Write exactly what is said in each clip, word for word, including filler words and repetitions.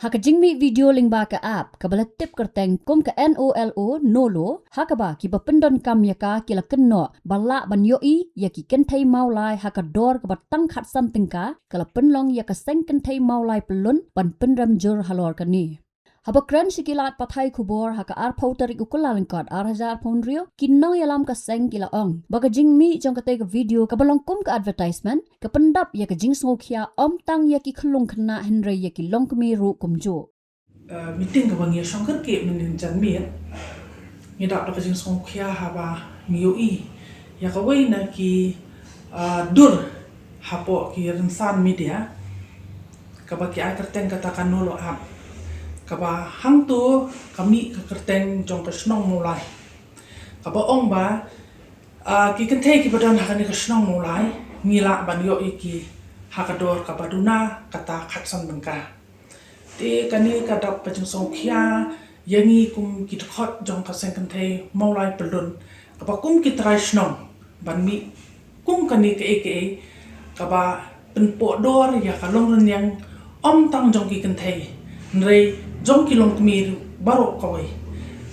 Ha ka jingmih video lyngba ka app kaba la tip kyrteng kum ka NOLO, NOLO, ha kaba kiba pyndonkam ïa ka ki la kynnoh ba lah ban ïohi ïa ki kynthei Mawlai ha ka dor kaba tang khatsan tyngka, ka la pynlong ïa ka seng kynthei Mawlai Pyllun ban pynrem jur halor kane. Haba kren sha ki lad pathai khubor ha ka arphew tarik u Kyllalyngkot ar hajar arphew hynriew, ki nongïalam ka seng ki la ong ba ka jingmih jong katei ka video kaba long kum ka advertisement ka pyndap ïa ka jingsngewkhia ym tang ïa ki khyllung khynnah hynrei ïa ki longkmie ruh kumjuh. Uh, meeting kaba ngi ïa shong kyrkieh mynnin janmiet, ngi dap da ka jingsngewkhia haba ngi ïohi ïa kawei na ki, uh, dur hapoh ki rynsan media kaba ki ai kyrteng kata ka NOLO app, kaba hangto ka mih ka kyrteng jong ka shnong Mawlai, kaba ong ba, ah, ki kynthei kiba don ha kane ka shnong Mawlai ngi lah ban ïoh ïa ki ha ka dor kaba duna kata khatsan tyngka. Te kane ka dap ka jingsngewkhia ïa ngi kum ki dkhot jong ka seng kynthei Mawlai Pyllun, kaba kum ki trai shnong ban mih kum kane kaei kaei kaba pynpoh dor ïa ka longrynïeng ym tang jong ki kynthei hynrei jong ki longkmie baroh kawei.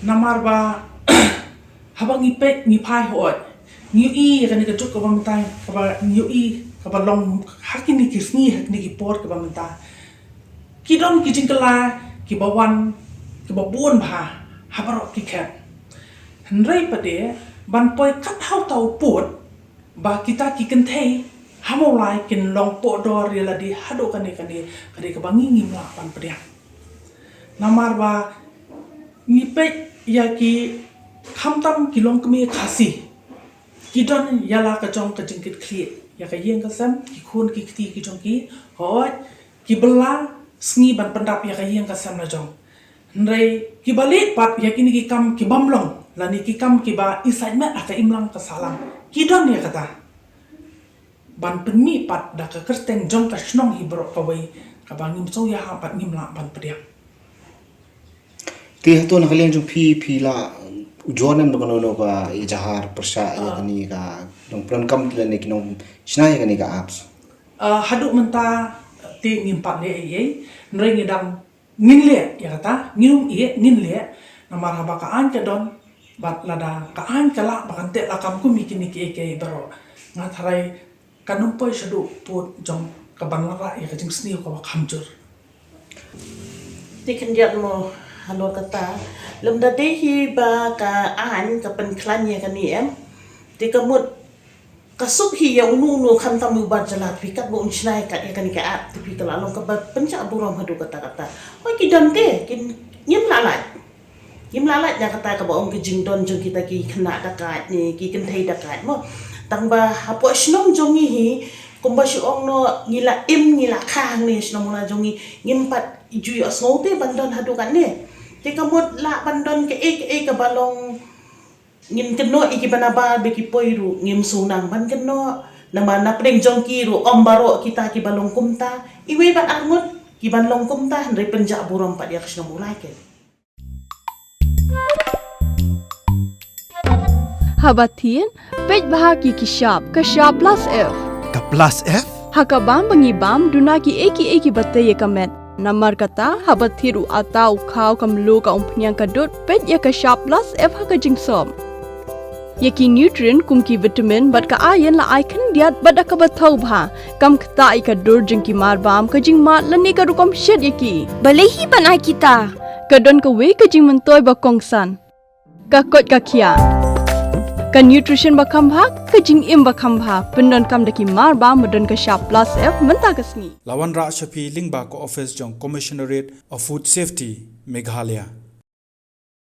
Namar ba haba ngi peit ngi phai hooid, ngi ïohi ïa kane ka juk kaba mynta, kaba ngi ïohi kaba long ha kine ki sngi, ha kine ki por kaba mynta, ki don ki jingkylla kiba wan kiba bun bha ha baroh ki khet. Hynrei pat de ban poi kat ha uta u pud ba kita ki kynthei ha Mawlai kin long poh dor ïa lade haduh kane kane, ka dei kaba ngi ngim lah ban pdiang. Namar ba ngi peit ïa ki, khamtam ki longkmie Khasi, ki don ïa la ka jong ka jingkitkhlieh ïa ka ïing ka sem, ki khun ki kti ki jong ki, hooid, ki bylla sngi ban pyndap ïa ka ïing ka sem la jong. Hynrei kiba leh pat ïa kine ki kam ki bym long lane ki kam kiba isaitmet ha ka imlang ka sahlang, ki don ïa kata ban pynmih pat da ka kyrteng jong ka shnong hi baroh kawei, kaba ngim sngewbha bad ngim lah ban pdiang. Te hato na ka liang jong phi, phi la ujor ne em da kano kano ka ïa jahar pyrshah ïa kane ka nongpyndonkam lane ki nongshna ïa kane ka apps? Ah, haduh mynta te ngim pat leh ei ei, hynrei ngi dang ngin leh ïa kata, ngin ym ïeh, ngin leh. Namar haba ka aiñ ka don bad lada ka aiñ ka lah ba kan teh lakam kum ïa kine kiei kiei baroh, nga tharai kan ym poi shaduh pud jong ka ban wanrah ïa ka jingsniew kaba kham jur. Te khyndiat mo halor kata, lymda dei hi ba ka aiñ ka pynkhlaiñ ïa kane em, te ka mut ka suk hi ïa uno uno, khamtam u bar jylla, te phi katba un shna ïa kat ïa kane ka app, te phi ka la long kaba pynjah burom haduh katta katta. Hooid ki don te, kin, ngim lah lait. Ngim lah lait na kata kaba ong ka jingdon jong kita ki khynnah dakaid ne ki kynthei dakaid mo. Tang ba hapoh shnong jong ngi hi, kumba shu ong noh, ngi la im ngi la kha hangne shnong Mawlai jong ngi, ngim pat ju ïohsngew te ban don haduh katne. Te ka mut lah ban don kaei kaei kaba long ngin kynnoh ïa kiba nabar ba ki poi ruh ngim sngewthuh ban kynnoh. Namar na pdeng jong ki ruh ym baroh kita kiba long kumta. Iwei bad arngut kiban long kumta, hynrei pynjah burom pat ïa ka shnong Mawlai ke. Haba thied, peit bha ki ki shap, ka shap plus F. Ka plus F? Ha ka bam ba ngi bam, duna kiei kiei kiba tei ïa ka met. Namar kata, haba thied u atta, u khaw, ka mluh, ka umphniang, ka dud, peit ïa ka shap plus F ha ka jingsop. Ïa ki nutrient kum ki vitamin bad ka iron la ai khyndiat bad da kaba thaw bha. Kam ktah ïa ka dur jong ki marbam, ka jingmad lane ka rukom shet ïa ki. Balei hi ban ai kita? Ka don kawei ka jingmyntoi ba kongsan. Ka koit ka khiah. Ka nutrition ba kham bha, ka jingim ba kham bha. Pyndonkam da ki marbam ba don ka shap plus F mynta ka sngi. La wanrah sha phi lyngba ka office jong Commissionerate of Food Safety, Meghalaya.